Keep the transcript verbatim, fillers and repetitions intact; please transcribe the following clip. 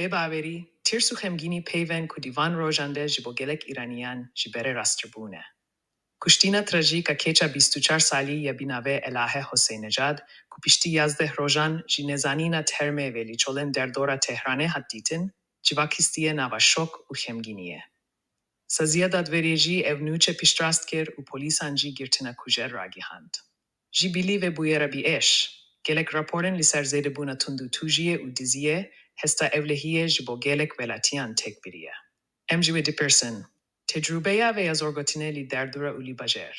Bê bawerî, tirs û xemgînî peyvên ku di van rojan de ji bo gelek Îraniyan ji berê rastir bûne. Kuştina trajîk a keça bîst û çar salî ya bi navê Elahe Hoseynecad, ku piştî yazdeh rojan ji nezanîna termê ve li çolên derdora Tehranê hat dîtin, civakî stiye nava şok û xemgîniyê. Saziya dadwerê jî ev nûçe piştrast kir û polîsan jî girtina kujer ragihand. Ji bilî vê bûyera biêş, gelek raporên li ser zêdebûna tundûtûjiyê û diziyê, hesta ewlehiyê ji bo gelek welatiyan têk biriye. Em ji wê dipirsin, tecrûbeya vê ya zorgotinê li derdora û li bajêr,